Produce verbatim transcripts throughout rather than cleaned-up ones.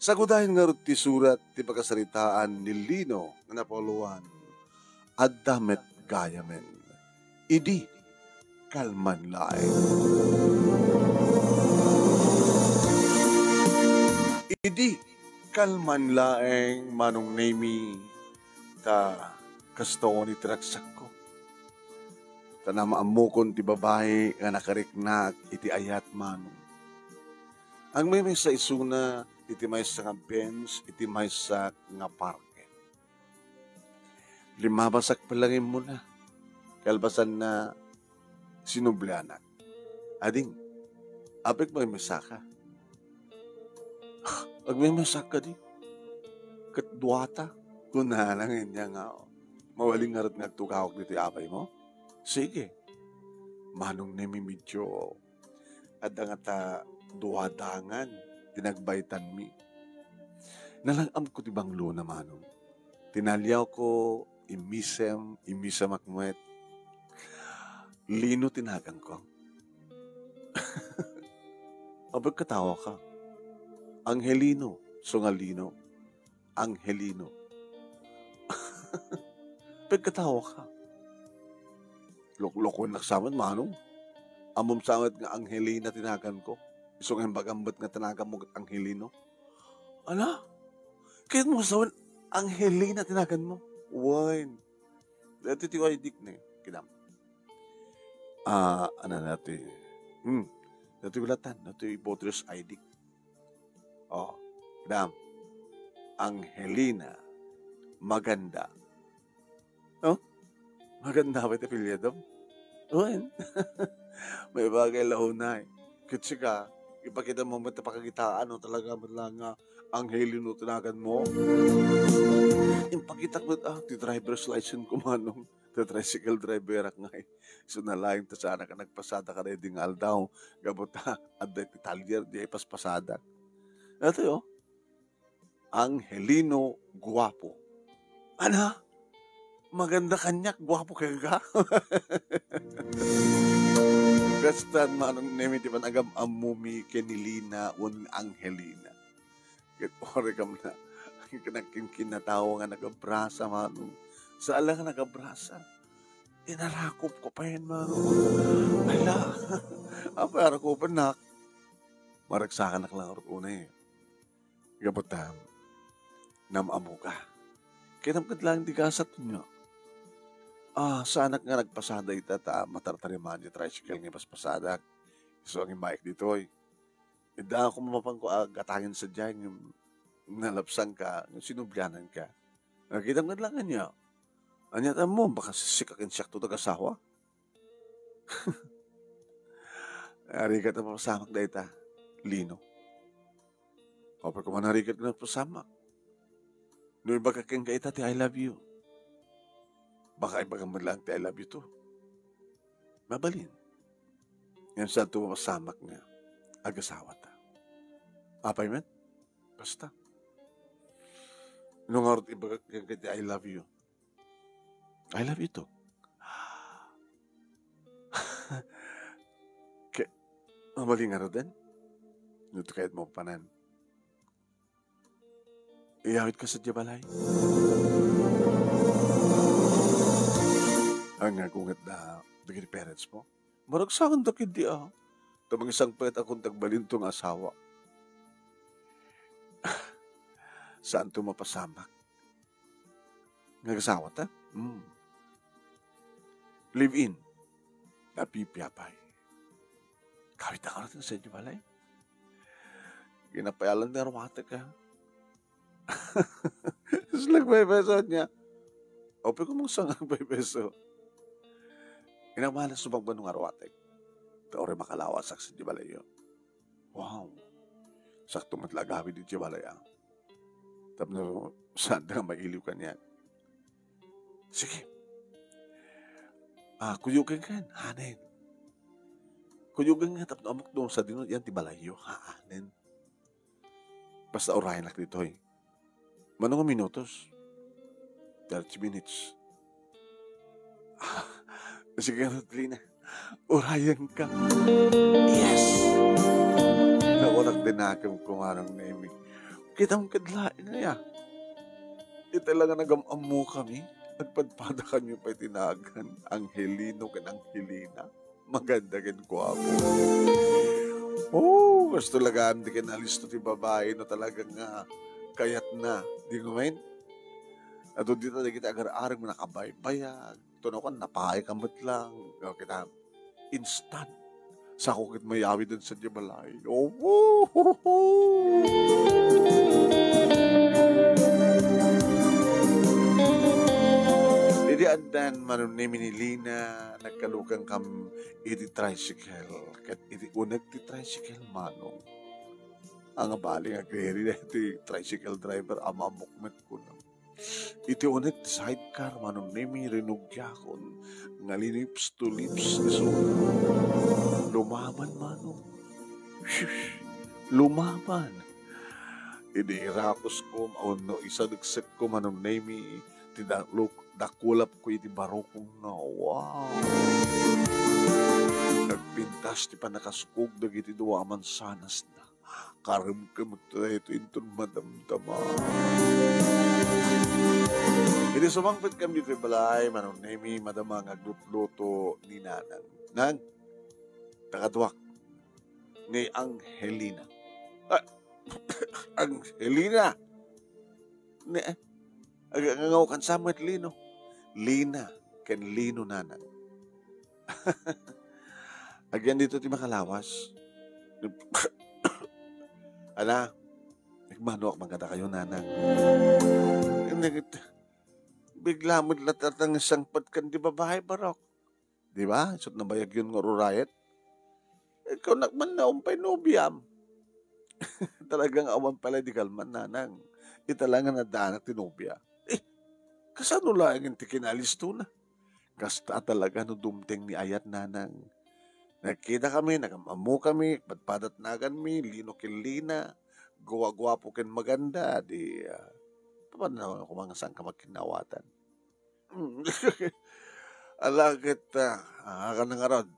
Sagudayen ngarud ti surat ti pakasaritaan ni Lino nga napauluan, adda met gayamen. Idi kalman laeng. Idi kalman laeng, Manong Nemi, ta kastoon ti ragsakko. Ta naam-ammokon ti babai nga nakariknak iti ayat, Manong. Agmaymaysa isuna iti maysa nga bench iti maysa nga parke. Limmabasak pay laeng immuna. Kalpasanna, sinublianak. Ading, apay agmaymaysaka? Agmaymaysak kadi? Ket duata, kunana ngenia nga, mabalin ngarud nga agtugawak ditoy apaymo? Sige. Manong Nemi, medyo adda ngata dua dangan ti nagbaytanmi. Nalang-amko ti banglona, Manong. Tinaliawko, immisem, immisemak met. Lino ti naganko. Apay agkatawaka? Angelino, isu nga Lino. Angelino. Apay agkatawaka? Luklukuennak sa met, Manong. Ammom sa met nga Angelina ti naganko. Isu nga imbagam met nga ti naganmo ket Angelino. Ala? Kayatmo sa met Angelina ti naganmo? Wen. Daytoy ti I D-k ni, kidam. Ah, ano na ti? Hmm. Daytoy ulatan, daytoy voter's I D. Oh, kidam. Angelina Maganda. Oh? Maganda ba iti apelyidom? Wen. Maibagay la unay. Ket sika, ipakitam met ti pakakitaan no talaga met la nga Angelino ti naganmo. Impakitak met, ah, ti driver's license ko, Manong. Ta tricycle driverak ngay. Isu na laeng ta saanak a nagpasada kadaydi nga aldaw. Gapu ta, adda iti talyer, diay paspasadak. Daytoy, oh. Angelino guapo. Ana? Maganda kaniak, guapo kenka? Kastan, Manong Nemi, ti panagam-ammomi ken ni Lina wenno Angelina. Ket uray kam na, kinkinkinatawa nga nagabrasa, Manong. Saan la nga nagabrasa. Inarakopko payen, Manong. Ala, apay arakopennak? Maragsakanak la ngarud unay. Gapu ta, naam-ammoka. Kidam ket laeng ti gasatyo. Ah, saanak nga nagpasada ita ta matartarimaan ti tricycle nga ipaspasadak. Isu nga immaek ditoy. Idda ako mapanko a gatangen sadiay ngem nalapsanka, ngem sinubliananka. Nakitam ket laeng ania. Ania ti ammom, baka sika ken siakto ti agasawa? Narigat a mapasamak dayta, Lino. Apay koma narigat nga napasamak? No ibagak kenka ita ti I love you, baka ibagam met laeng ti I love you too. Mabalin. Ngem saanto mapasamak nga agasawata. Apay met? Basta. No ngarud ibagak kenka ti I love you, I love you too. Ke, mabalin ngaruden? No ti kayatmo panen, iyawitka sadiay balay. Ania, gunget da dagiti parents mo? Maragsakanda ketdi a. Ta mangisangpet a kun ti agbalinto nga asawa. Saanto mapasamak nga agasawata? Hmm. Live-in. Napipia pay. Kawit na ka natin sa inyo balay. Ginapayalan nga rumatek, ha? Sus, nagpepeso niya. Apay koma sa nagpepeso. Inamana subang banong aruatek. Ta uray makalawasak sa di balayo. Wow. Sakto met la agawid iti balay, ah. Tapno saan nga mailiw kaniak. Sige. Ah, kuyogen ken, hanen. Kuyogen nga tapno ammok no sadino yan ti balayyo, ha, hanen. Basta urayenak ditoy. Mano nga minutos? Thirty minutes. Ah, sige, Rodlina. Urayenka. Yes! Nawarak din akim kumarang Nemi. Kitam ket laeng aya. Ita la nga nagam-ammokami, agpadpadakanyo pay ti nagan, Angelino ken Angelina. Maganda ken guapo. Oh, kasto la gayam ti kinalisto ti babai no talaga nga kayatna. Di ngamin? Adu dita dagiti agar-arem nga nakabaybayag. Tunakan, napaay ka met lang. O, kita, instant. Sako ket mayawiden sadiay balay. Oh, idi addan Manong Nemi ni Lina, nagkalukankam iti tricycle. Ket iti uneg ti tricycle, Manong. Ang abali nga agriri ti tricycle driver, amamok met kuno. Iti uneg ti sidecar, Manong Nemi, rinugiakon nga linips to lips isu. Lumaban, Manong. Shush! Lumaban. Idi irakusko, maunno isadeksekko, Manong Nemi, ti da-, luk-, dakulapko iti barukongna. Wow! Nagpintas ti pannakaskog dagiti dua a mansanasna. Karemkem daytoy inton madamdama. Idi sumangpetkami ditoy balay, Manong Nemi, madama nga aglutluto ni Nanang. Nang, takaduak ni Angelina. Ah, Angelina! Ne, ag-, ag-, ag-, ag-, ag-, Lino. Lina ken Lino, Nanang. Agyan dito ti makalawas. Ala, nagmanuak man kadakayo, Nanang. Nagit-, bigla met la tatang sangpet ken di babae, barok. Di ba? Isut nabayag yun nga rurayet. Ikaw nakman na umpay nobiam. Talagang awan pala di kalman, Nanang. Ita lang nga nadaanak ti nobia. Eh, kasano laeng ti kinalisto na? Kasta talaga no dumteng ni ayat, Nanang. Nagkita kami, nagam-ammo kami, padpadat naganmi, Lino ken Lina, guwa-guwapo ken maganda, di, ah, paano ko nga saan ka magkinawatan? Mm. Ala ket, ah, ah, kana ngarud.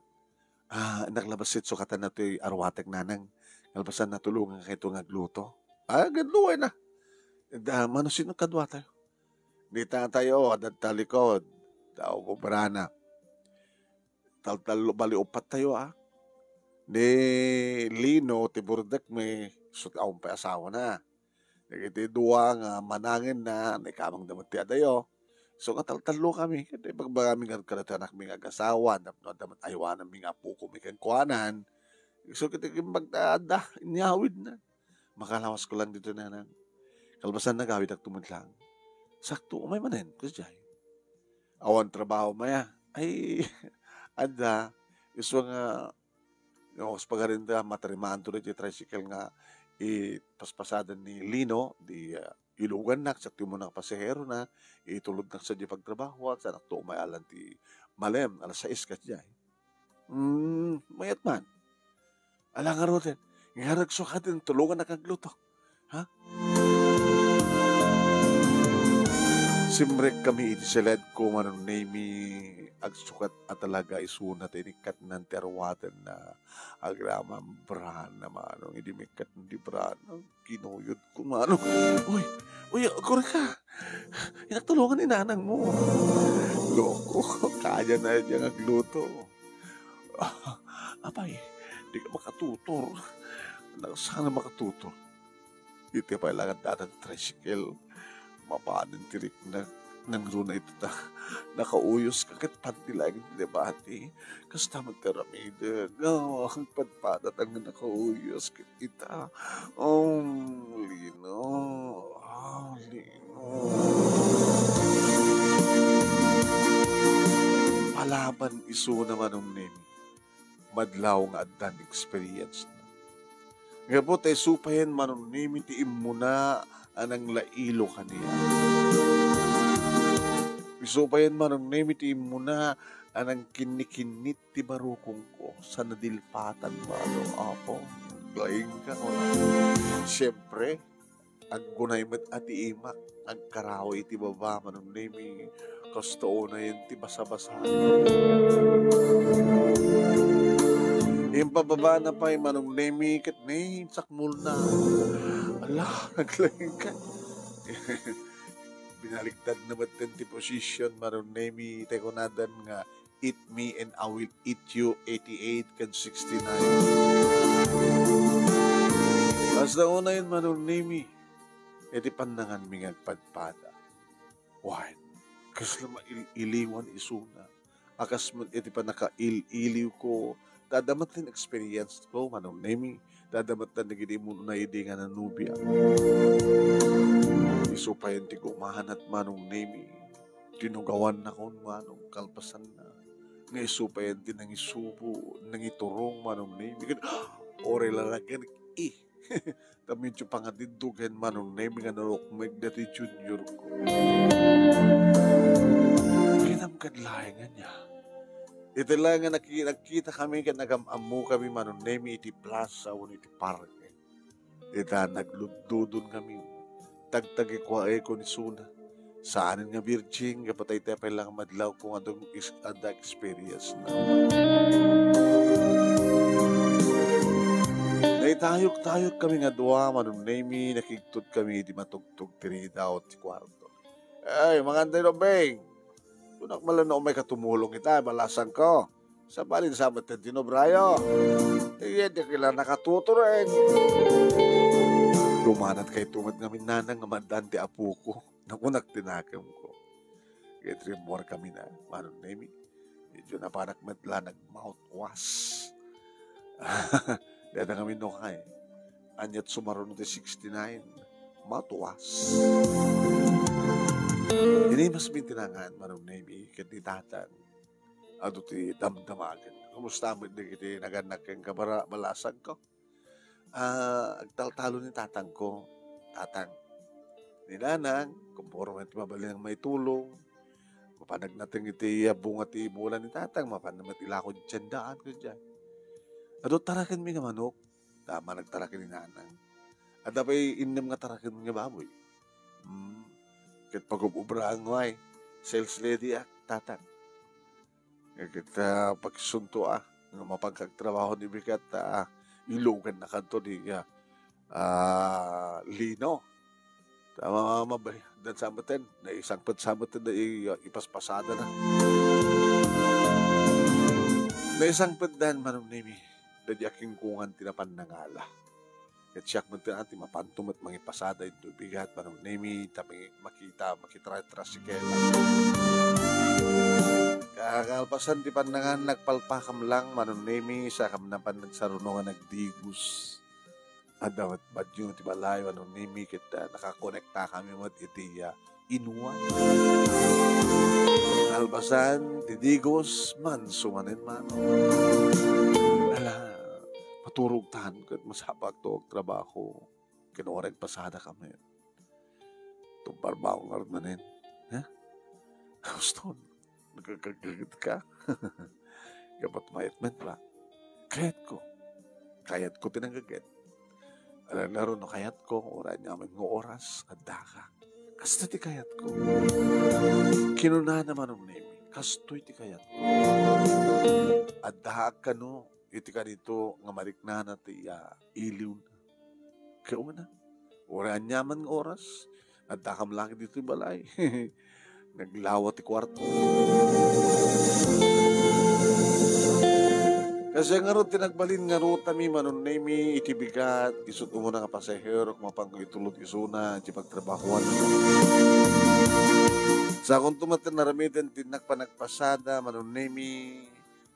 Ah, naglabas ket sukatan na toy arwatek, Nanang. Kalpasan natulongan kayto nga agluto. Ah, gadluay na. Da, mano sino kadua tayo? Ni tatayo, adda ta likod. Tao ko brana. Taltallo, bali upat tayo, ah. Ni Lino, ti burdek mi, sut awan pay asawa na. Dagiti dua nga manangen na, naikamang da met ti adayo. So, nga taltallo kami. Ket ibagbagami nga kadagiti anakmi nga agasawa, tapno adda met aywananmi nga apokomi kenkuanan. So, ket imbag ta adda, inyawid na. Makalawas ko lang dito, Nanang. Kalpasan nagawid ak tumutlang. Sakto, umay manen, kasdiay. Awan trabaho maya. Ay, adda, isu nga no, kas pagarinda, matarimaanto daytoy tricycle nga ipaspasadan ni Lino, di, ah, ilugannak, sakto mo nga pasahero na, itulodnak sa di pagtrabaho, at sanak to umay alan ti malem, alas sais ka diay. Hmm, mayat man. Ala nga ruten, nga nagsukaten, tulungan na kagluto. Ha? Simrek kami iti siledko, Manong Nemi, agsukat a talaga isuna ti inikkatnan ti arwatenna. Agraman brana, Manong, idi mikkat ti brana. Kinuyod ko, Manong. Uy, uy, agkurika. Innak tulungan ni nanang mo. Loko, kaya na diay nga agluto. Apay, di ka makatutor. Saan a makatutor? Iti pay la nga datan tricycle, mapanen ti rikna, nangruna ita ta nakauyos ka ket panti laeng ti nabati. Kasta met ti aramidek. Oh, agpadpadat nga nakauyos ket ita. Oh, Lino. Oh, Lino. Palaban isuna, Manong Nemi. Madlaw nga addan experience na. Gapu ta isu payen, Manong Nemi, ti immuna a nanglailo kaniak. Isu payen, Manong Nemi, ti immuna a nangkinnikinnit ti barukongko sa nadilpatan, Manong, Apo. Laing ka, wala. Siyempre, aggunay met a ti imak agkaraw iti baba, Manong Nemi, kastoy unayen ti basabasa. Impababana pay, Manong Nemi, ket ni sakmulna. Ala, naglaing ka. Binaliktad na met ti position, Manong Nemi, ti kunadan nga, "Eat me and I will eat you," eighty-eight ken sixty-nine. Basta unayen, Manong Nemi, iti pannanganmi nga agpadpada. Wen, kasla mail-iliwan isuna. A kas met iti pannakail-iliwko, ta adda met ti experience ko, Manong Nemi. Ta adda met dagiti immun-una idi nga nanubia. Isu payen ti kumanat, Manong Nemi. Tinugawannakon, Manong, kalpasanna. Nga isu payen ti nangisubo, nangiturong, Manong Nemi. Ket, uray la nagkanek, eh. Ta medyo pangadiddugen, Manong Nemi, nga narukmeg dati junior ko. Kinam kad laeng ania. Iti laeng nga naki-, nagkita kami ken nagam-ammo kami, Manong Nemi, iti plaza wenno iti parke. Ita nagluddudon kami. Tagtagikuaeko ni Suna. Saanen nga virgin, gapu ta iti apay lang madlaw ko nga dong is-, adda experience na. Naitayok-tayok kami nga dua, Manong Nemi, nakigtot kami iti matugtog ti ridaw ti kuarto. "Ay, mangan tayo, Beng. Kunak malan no may katumulong ita, balasang ko. Sabali sa met ti nobrayo. Iye, di kila nakatuturen." Lumanat kay tumet ngamin nanang nga maddan ti apo ko. Nakunak ti nakemko. Ket rimmuar kami na, Manong Nemi. Medyo napanak met la nag-mouthwash. Dada kami no kay. Anyat sumaruno ti sixty-nine. Mouthwash. Ini mas mintinangan, Manong Nemi, ket ni Tatang. Adu ti damdamagen. Kumusta met dagiti nagannak ken kabara-, balasang ko? Ah, agtaltalo ni tatangko. Tatang, ni nanang, kumporme ti mabalin nga maitulong. Mapan nagnateng iti, ah, bunga ti mula ni tatang, mapan na met ilako ti tiendaan kadiay. Adu tarakenmi nga manok, tama nagtaraken ni nanang. Adda pay innem nga taraken nga baboy. Hmm. Ket pagub-ubraan ngay, sales lady ak, tatang. Ket, ah, pagsunto, ah, nga mapagkagtrabaho ni bigat, ah, ilugan na kanto di, ah, ah, lino. Tama, mabay, dan sa meten, naisangpet sa meten na i-, ah, ipaspasada na. Naisangpet dan, Manong Nemi, dadi akingkungan ti napan nangala. Ket siak met ti mapanto met mangipasada iti bigat, Manong Nemi, ta mi-, makita, makita iti tricycle. Kakalpasan ti pannangan, nagpalpakam lang, Manong Nemi, sakam napan nagsaruno nga nagdigos. Adda met badyo ti balay, Manong Nemi, ket, ah, nakakonekta kami met iti, ah, inuan. Kalpasan ti digos, manso manen, Manong. Ala, maturog tan ket masapakto agtrabaho. Ken uray agpasada kami. Tungpal baong ngarud manen. Ha? Houston, nagkagagagit ka? Gapu ta mayat met ba? Kayatko. Kayatko ti nanggaget. Alam ngarud no kayatko, uray aniaman nga oras, adda ka. Kastoy ti kayatko. Kinunana, Manong Nemi, kastoy ti kayatko. Addaak kano iti kanito nga mariknana ti, ah, iliwna. Kayatko na. Uray aniaman nga oras, adda kam lang ditoy balay. Naglawa ti kuarto. Kasi ngarud ti nagbalin nga rutami, Manong Nemi, iti bigat, isu't umuna nga pasahero, mapanko itulod isuna, iti pagtrabahoan. Sakanto met ti naramiden ti innak panagpasada, Manong Nemi,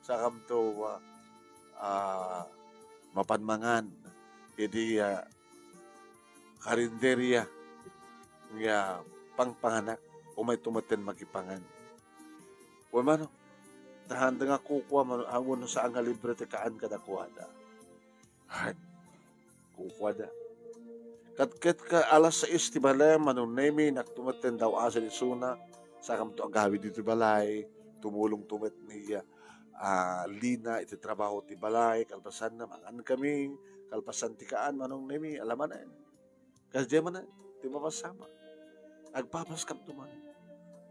sakanto, ah, ah, mapan mangan, iti, ah, karinderya nga pangpanganak, umayto met ti makipangan. Wen, Manong, ta haanda nga kukua, Manong, a, wenno saan nga libre ti kaan kadakuada. Ay, kukuada. Ket, ket ka alas sais ti balay, Manong Nemi, innak to met ti daw-asen isuna, sakanto agawid iti balay, tumulong to met ni, ah, Lina iti trabaho ti balay, kalpasanna, mangan kami, kalpasan ti kaan, Manong Nemi, alamanen. Kasdiay manen ti mapasamak. Agpapaskam to man.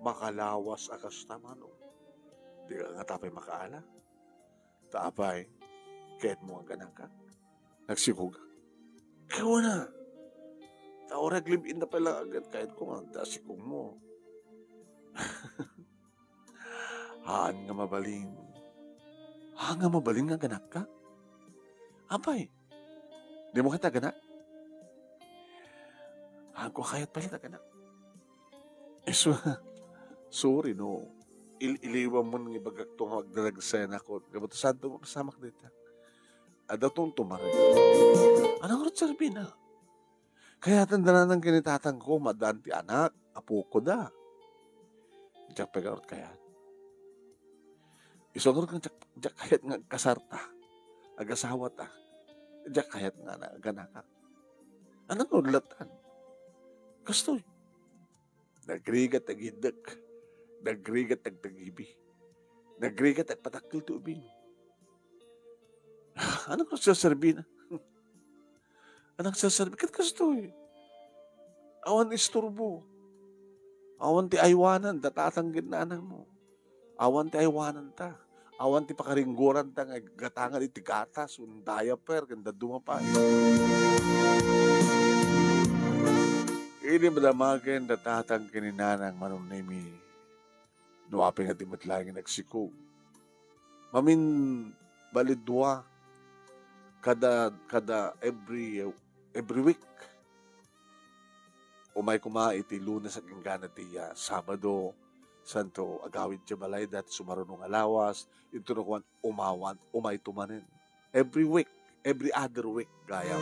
Makalawas a kasta, Manong. Di ka ngata pay makaala. Ta apay, kayatmo nga agkananka? Nagsikog. Kayatko na. Ta uray aglive-in na pay laeng, kayatko nga adda a sikogmo. Haan nga mabalin. Haan nga mabalin nga aganakka? Apay, dimo kayat aganak? Haanko a kayat pay laeng aganak. Isu, sorry no. Il-, iliwam nga ibagakto nga agdaragsayanakon. Gapu ta saanto mapasamak dayta. Adda tumtumarek. Ania ngarud serbina? Kayatanda nanang ken ni tatangko, maadaan ti anak, apoko da. Diak pay ngarud kayat. Isu ngarud nga diak, diak kayat nga agkasarta, agasawata. Diak kayat nga na-, aganakak. Ania ngarud latan? Kastoy. Nagrigat agiddek. Nagrigat agtagibi. Nagrigat agpatakkel ti ubing. Ania ngarud serbina? Ania ngarud serbi? Ket kastoy. Awan isturbo. Awan ti aywanan, datatan ken nanangmo. Awan ti aywananta. Awan ti pakarigguranta nga gatangan iti gatas, wenno diaper, ken dadduma pay. Idi madamagen datatan ken ni nanang Manong Nemi, no apay nga di met laeng nagsikog. Mamin bali dua kada, kada every, every week. Umay koma iti Lunes agingga ti, ah, Sabado, santo agawid ti balayda ti sumaruno nga lawas, intono kuan, umawan, umayto manen. Every week, every other week, gayam.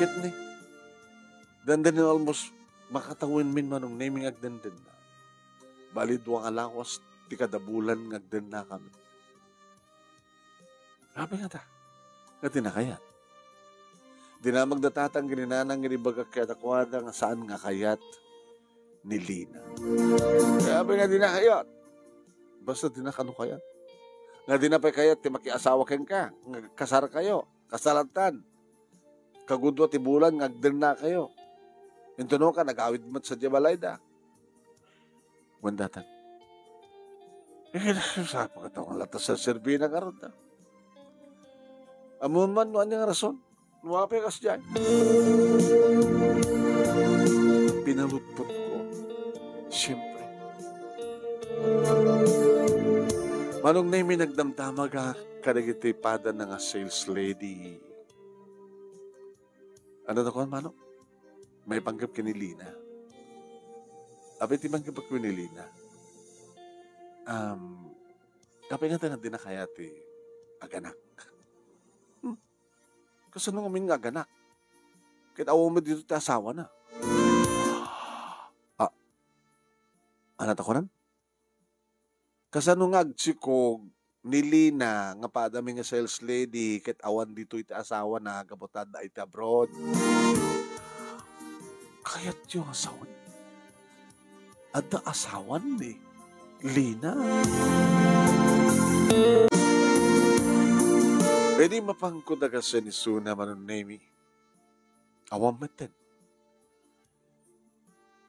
Ket ni, dandani almost makatawenmin Manong Nemi nga agdendenda. Bali, dua nga lawas ti kada bulan nga agdennakami. Apay ngata? Nga dina kayat. Dinamag datatan ken ni nanang nga ibagak kadakuada nga saan nga kayat ni Lina. Apay nga dina kayat? Basta dina kano kayat. Nga dina pay kayat ti makiasawa kenka, nga kasarkayo, kasalatan. Kagudua ti bulan nga agdennakayo. Intono ka, nagawid met sadiay balayda. Wen datang. Eh, sa pagkatao nga latta serserbina ngarud, ah. Ammom man no ania nga rason. No apay kasdiay. Pinalutpot ko. Siyempre. Manong Nemi, nagdamdamag kadagiti padana nga sales lady. Ania ti kuan, Manong? Maipanggep ken ni Lina. Apay ti panggep ken ni Lina? Um, apay ngata nga dina kayat ti aganak? Hmm. Kasano ngamin nga aganak? Ket awan met ditoy ti asawana. Ah, ania ti kuan? Kasano nga agsikog ni Lina nga padami nga sales lady ket awan ditoy ti asawana gapu ta adda iti abroad? Kayatyo nga sawen, adda asawan ni Lina? Idi mapanko daga sen isuna, Manong Nemi, awan metten.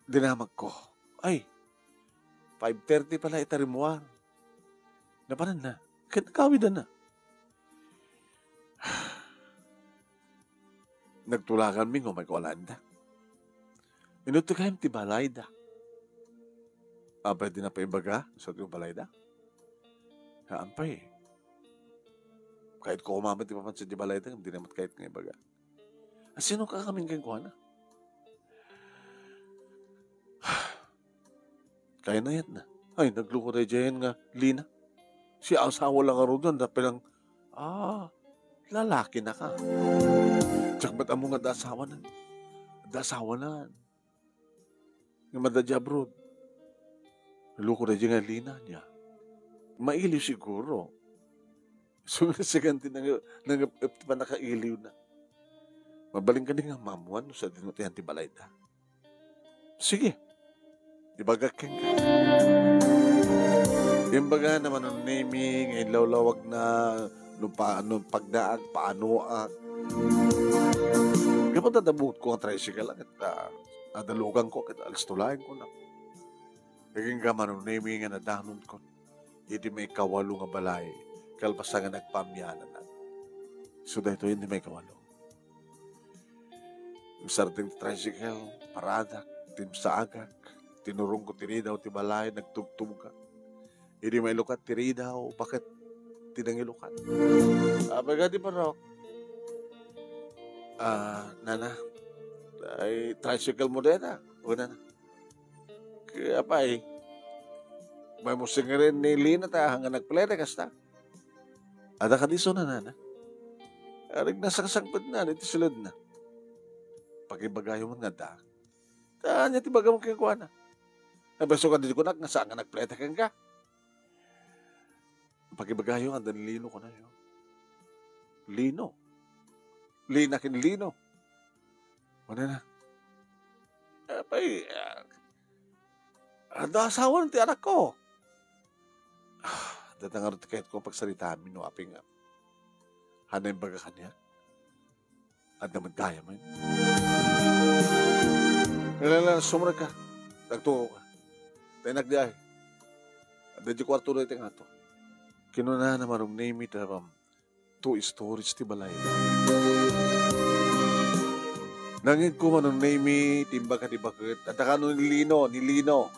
Dinamagko. Ay, five thirty pala ita rimmuar. Napananna. Ket nagawidna. Nagtulaganmi nga umayko alaenna. Inutto gayam ti balayda. Apay dina pay ibaga, sa ti balayda? Haan pay. Kayatko koma met ti mapan sadiay balayda, dina met kayat nga ibaga. Asino ka ngamin kenkuana? Kayatna. Ay, nagluko daydiay nga Lina. Siasawa la ngaruden, adda pay lang, ah, lalakina ka. Diak met ammo nga adda asawanan. Adda asawanan. Nga adda idiay abroad. Nagluko daydiay nga Lina niya. Mailiw siguro. So, nga sigan ti nang-, nang-, ti pannakailiwna. Mabalin kadi nga maammuan no sadino ti ayan ti balayda. Sige. Ibagak kenka. Imbagana Manong Nemi nga inlawlawagna no pa-, no pagnaak, paanoak. Gapu ta adda buotko nga tricycle, ket, ah, adda luganko, ket alisto laeng kunak. Agingga Manong Nemi nga nadanonkon iti maikawalo nga balay, kalpasan nga nagpaamianannak. So, daytoy iti maikawalo. Imsardeng ti tricycle, paradak, timsaagak, tinurongko ti ridaw ti balay, nagtugtugak. Idi mailukat ti ridaw, baket ti nangilukat. Apay kadi, Barok? Ah, nana, ay tricycle mo deta? O, nana. Kaya pay, may musingeren ni Lina ta nga nagplete kasta. Adda kadi isuna, nana? Arig nasangsangpetna ditoy siledna. Pakibagayo man nga adda. Ta ania ti ibagam kenkuana? Nabasol kadi kunak nga saan nga nagplete kenka? Pakibagayo nga adda ni Lino, kunayo. Lino? Lina ken Lino? Kunana, apay, ah, adda asawa ti anakko. Ah, data ngarud ti kayatko a pagsaritaanmi no apay nga. Haan imbaga kaniak? Adda met gayam. Ala, ala, sumrekka. Tagtungawka. Taynak diay. Adda diay kuarto dayta nga ato. Kinunana, Manong Nemi, ta, um, two stories ti balay. Nangngegko, Manong Nemi, ti imbaga ti baket. Adda kano ni Lino, ni Lino.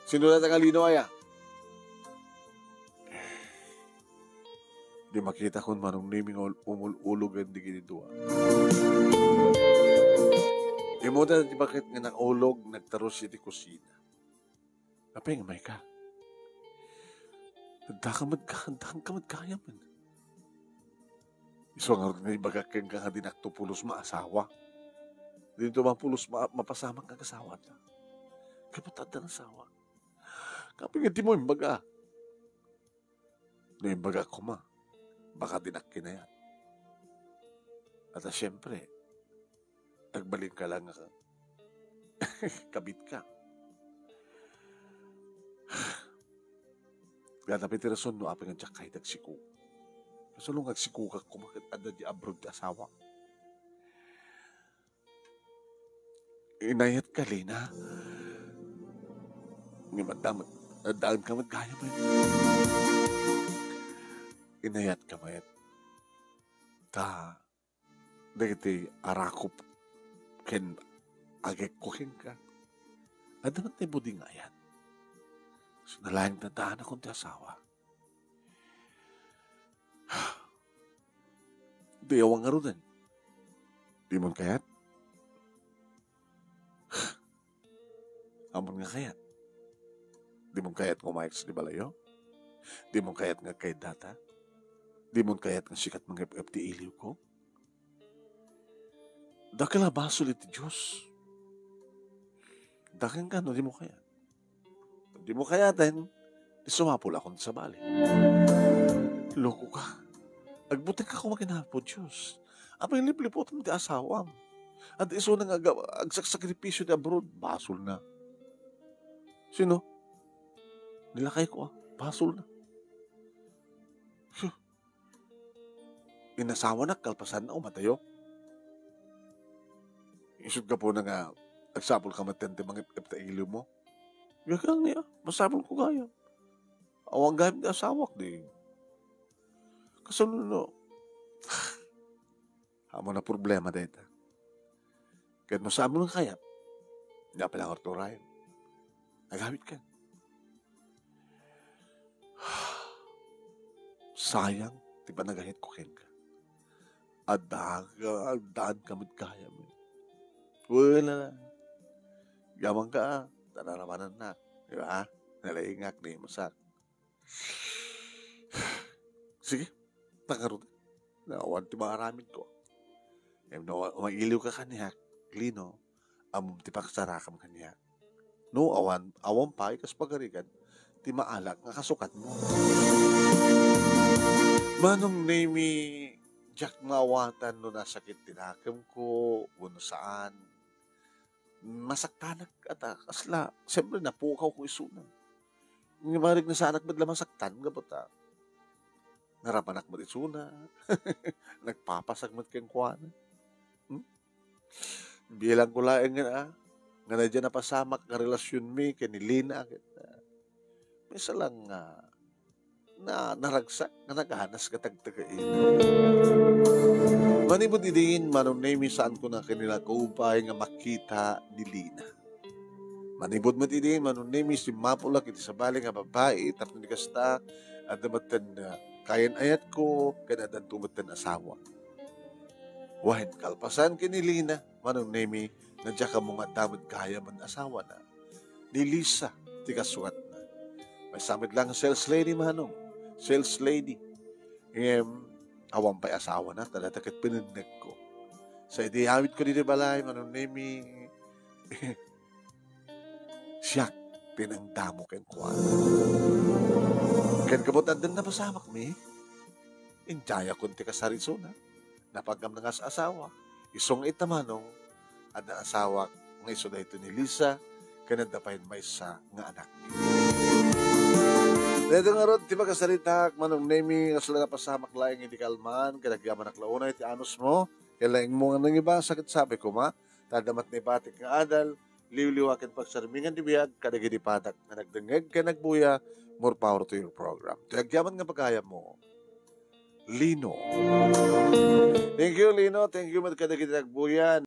Sino dayta nga Lino aya? Di makitakon, Manong Nemi, nga ul-, umul-ulogen dagiti dua. Immuna ti baket nga nakaulog, nagtarus iti kusina. Apay nga mayka? Addaka met ga-, addanka met gayam. Isu ngarud nga ibagak kenka nga dinakto pulos maasawa. Dinto man pulos ma-, mapasamak nga agasawata. Gapu ta addan asawa. Apay nga dimo imbaga? No imbagak koma, baka dinak kinayat. At, ah, siyempre, agbalinka lang nga kabitka. Gata pay ti rason no apay nga diak kayat agsiko. Kasano nga agsikokak koma ket adda di abroad ti asawa? Inayatka, Lina. Ngem adda met, addaanka met gayam. Inayatka met. Ta, dagiti arakop ken agekko kenka, adda met ti budi nga ayat. So, nalaing ti addaanakon ti asawa. Di awan ngaruden. Dimon kayat? Ammon nga kayat. Dimon kayat nga umayag sadi balayo? Dimon kayat nga agkaydata? Dimon kayat nga sikat mangep-ep ti iliwko? Dakkel a basol iti Dios. Dakkel nga no dimo kayat. Dimo kayaten, di sumapulakon ti sabali. Lokoka. Agbutengka koma ken Apo Dios. Apay nga lipliputam ti asawam? Adda isuna nga aga-, agsaksakripisio ti abroad, basolna. Sino? Ni lakayko, ah. Basolna. Phew. Inasawanak kalpasanna, umatayo. Isut' gapuna nga agsapulka metten ti mangep-ep ta iliwmo. Gaga ania, masapulko gayam. Awan gayam ti asawak, di. Kasano no? Ammon a problema dayta. Ket no saan mo nga kayat, nia pay la nga urturayen. Agawidka. Sayang ti panagayatko kenka. Adda, addaanka met gayam. Wala. Yamanka, ta naramanannak. Di ba? Nalaingak, naimasak. Sige, ta ngarud, awan ti maaramidko. Ngem no mailiwka kaniak, Lino, ammom ti paksarakam kaniak. No, awan, awan pay kas pagarigan ti maalak nga kasukatmo. Manong Nemi, diak maawatan no nasakit ti nakemko wenno saan. Masaktanak, ata, kasla, siyempre, napukawko isuna. Ngem arig no saanak met la masaktan, gapu ta narapanak met isuna. Nagpapasak met kenkuana. Hmm? Bilangko laeng nga, ah, nga adda diay napasamak nga relasionmi ken ni Lina ket, ah, maysa lang nga na, naragsak nga naganas nga tagtagaina. Manipud idin, Manong Nemi, saanko nga kinalakupan nga makita ni Lina. Manipud met idin, Manong Nemi, simmapulak iti sabali nga babai, tapno di kasta, adda metten, ah, kayan-ayatko, ken addanto metten asawa. Wen, kalpasan ken ni Lina, Manong Nemi, nga diak ammo nga adda met gayam nga asawana. Ni Lisa, ti kasuatna. Maysa met laeng sales lady, Manong. Sales lady. Ngem, awan pay asawana, ta dayta ket pinennegko. Sa idi awidko ditoy balay, Manong Nemi, siak ti nangdamo kenkuana. Ken gapu ta addan napasamakmi, idiayakon ti kasarisona. Napagam nga as-asawa. Isu nga ita, Manong, adda asawak nga isu daytoy ni Lisa, ken adda pay maysa nga anak. Daytoy ngarud ti pakasaritaak, Manong Nemi, kasla napasamak laeng idi kalman, ken agyamanak la unay ti anusmo, ken laengmo nga nangibasa ket sabi koma, ta adda met naibatik nga adal, liwliwa ken pagsarmingan ti biag kadagiti padak nga nagdengngeg ken nagbuya. More power to your program. Ti agyaman nga pagayammo, Lino. Thank you, Lino. Thank you met kadagiti nagbuya.